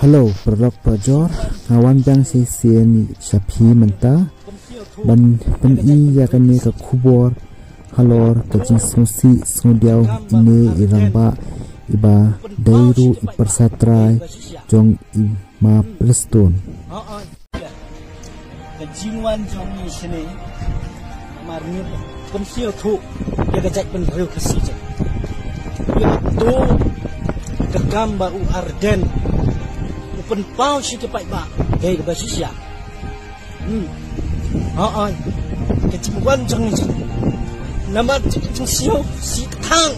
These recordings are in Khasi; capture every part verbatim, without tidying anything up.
Hello, paralok parajor, nga wan biang shisien sha phi mynta ban pyni ïa kane ka khubor halor ka jingsngewsih sngewdiaw ine i rangbah iba dei ruh i pyrsa trai jong i Ma Prestone. Ka jingwan jong ngi shane, mar ngi pynsngewthuh ïa ka jaitbynriew Khasi jong ngi. Ïa to ka kam ba u Ardent u pynpaw sha ki paidbah dei kaba shisha. Hmm. Hooid. Ka jingwan jong ngi jong ngi, namar ka jingsngewsih kthang.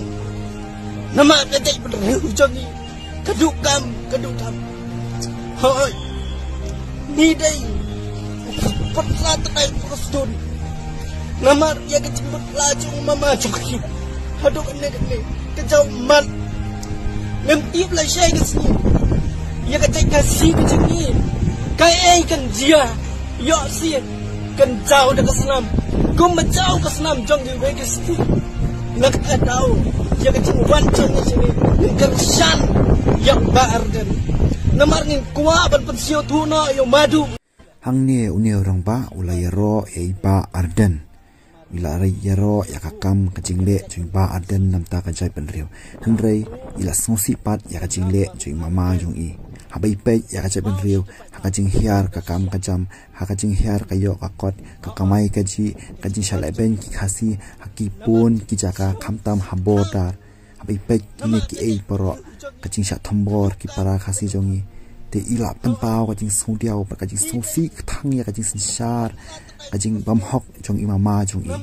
Namar ka jaitbynriew jong ngi ka dukam, ka dukam. Hooid. Ngi dei u pyrsa trai Prestone. Namar ïa ka jingpyrsa jong mama jong ngi haduh kane kane ka jaw mat. Ngam tip lashai ka sngi ïa ka jait Khasi ka jong ngi kaei kan jia. Ïoh sien kan jaw da ka snam kumba jaw ka snam jong kiwei ki state. Na kata ka daw ïa ka jingwan jong ngi shane ngin kyrshan ïa u Bah Ardent. Namar ngin kwah ban pynsngewthuh noh ïa u Madu. Hangne une u rangbah u la ïaroh ïa i Bah Ardent. I la ïaroh ïa ka kam ka jingleh jong i Bah Ardent namar ka jaitbynriew. Hynrei i la sngewsih pat ïa ka jingleh jong i mama jong i. Haba i peit ïa ka jaitbynriew ha ka jinghiar ka kam ka jam, ha ka jinghiar ka ïoh ka kot, ka kamai kajih, ka jingshah lehbeiñ ki Khasi ha ki bun ki jaka khamtam ha border. Haba i peit kine kiei baroh, ka jingshah thombor ki para Khasi jong ngi, te i la pynpaw ka jingsngewdiaw bad ka jingsngewsih kthang ïa ka jingsynshar, ka jingbymhok jong i mama jong i.